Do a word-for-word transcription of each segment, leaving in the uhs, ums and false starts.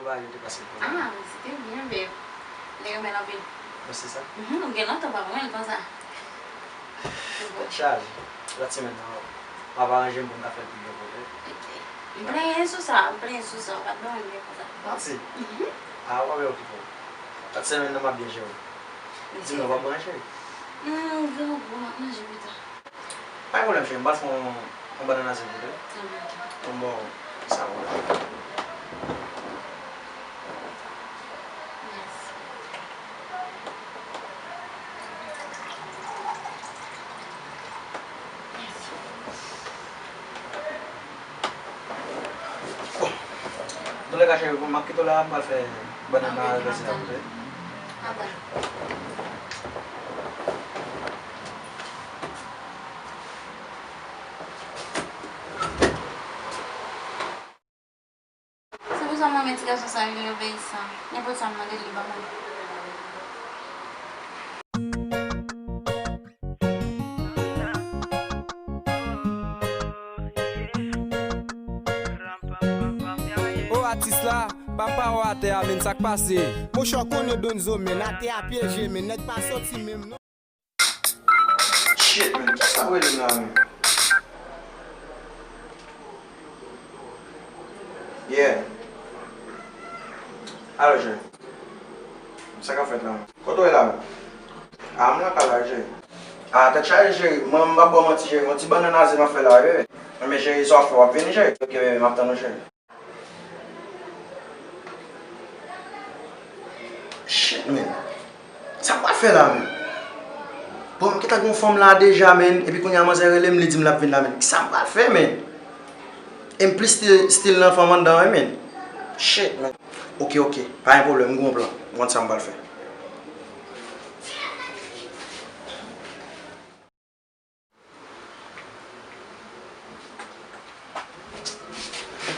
Ou pa vle te pase pou mwen. Ah, se te byen, babe. Nèg yo bèl anpil. Mwen se sa? Mhm, ou gen lontan pa pran l konsa. Tèt chaje. Lòt semèn nan, w ap aranje m pou m ka fè l pi byen pou ou. Ok. M plenyen sou sa, m plenyen sou sa, ou pa t ban mwen byen konsa. Manti? Mhm. Ah, w ap okipe w. Lòt semèn nan, m ap byen jere w. Di m non, w ap manje. Hmm, grangou, m ap manje pita. Pa gen pwoblèm, cheri, m pral fè yon, yon bannann a zèb pou tè. Bon, bon, sa bon. Bon, antoulèka, cheri, m ap kite w la, m pral fè bannann nan avè zèb la pou tè. Se pou sa m renmen ti gason sa, li obeyisan. Nenpòt sa m mande l, li ban mwen. O atis la, pa pa w atè a, men sa k pase. Monchè, w konnen Donzo, men atè a pyeje, men nèg pa soti menm non. Shit, man. Kisa w rele m la, man? Yeah. Alo, cheri. Sa k ap fèt la, man? Kote w ye la, man? Ah, m lakay la, cheri. Ah, tèt chaje, cheri. Mwen, m p ap ba w manti, cheri. Yon ti bannann a zèb m ap fè la, wi. Men, cheri, sa w ap fè, w ap vini, cheri? Ok, bebe, m ap tann ou, cheri. Shit, man. Sa m pral fè la, man? Bon, m gentan gen yon fanm la deja, man. Epi kounye a manzè rele m, li di m l ap vin la, man. Kisa m pral fè, man? E m plis still, still nan fanm anndan, wi, man. Shit, man. Ok, ok. Pa gen pwoblèm, m gen yon plan. M konn sa m pral fè.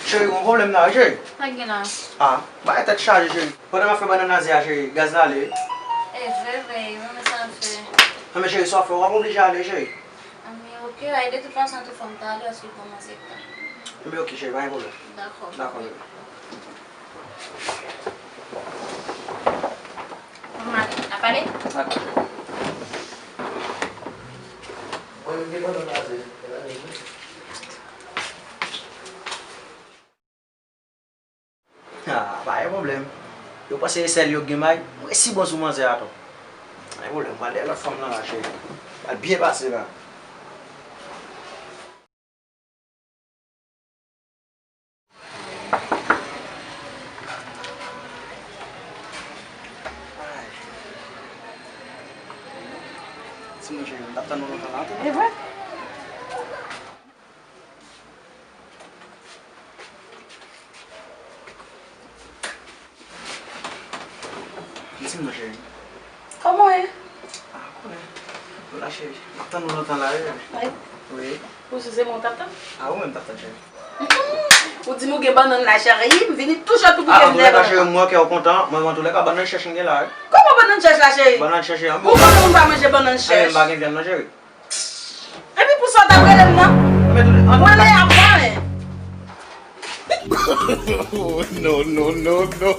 Cheri, gon pwoblèm la, wi, cheri. Sa k gen la? Ah, bagay tèt chaje, cheri. Pandan m ap fè bannann a zèb a, cheri, gaz la ale. E vre, vre, mwen, men sa n ap fè. Non, men cheri, sa w ap fè, w ap oblije ale, cheri. Anben, ok, ay, de tout fason, tou fò m ta ale, paske l kòmanse ta. Anben, ok, cheri, pa gen pwoblèm. Dakò. Dakò, bebe. Ann ale. N ap pale? Dakò. Mwen, m te kontan pase. Ah, pa gen pwoblèm. Yo panse se sèl yo k gen may. Mwen si bon sou manzè a tou. Pa gen pwoblèm. Mwen dèyè lòt fanm nan la, cheri. Pral byen pase la. Ay. Ti mwen cheri, m t ap tann ou lontan la, tou. E vre? Di m non, cheri. Kòman w ye? Ah, konnen. Ou la, cheri. M ap tann ou lontan la, wi. Wi. Wi. Ou si se mwen w t ap tann? Ah, ou menm m t ap tann, cheri. Mm-mm. Ou di m ou gen bannann la, cheri. M vini touche tou pou kè m nève. Cheri, m wè kè w kontan. Mwen, antoulèka, bannann chèch m gen la, wi. Kòman bannann chèch la, cheri? Bannann chèch, wi. Ou konnen moun pa manje bannann chèch. Mwen pa gen vyann, non, cheri. Epi pou sa w t ap rele m nan? Mwen lè ap pale. No, no, no, no.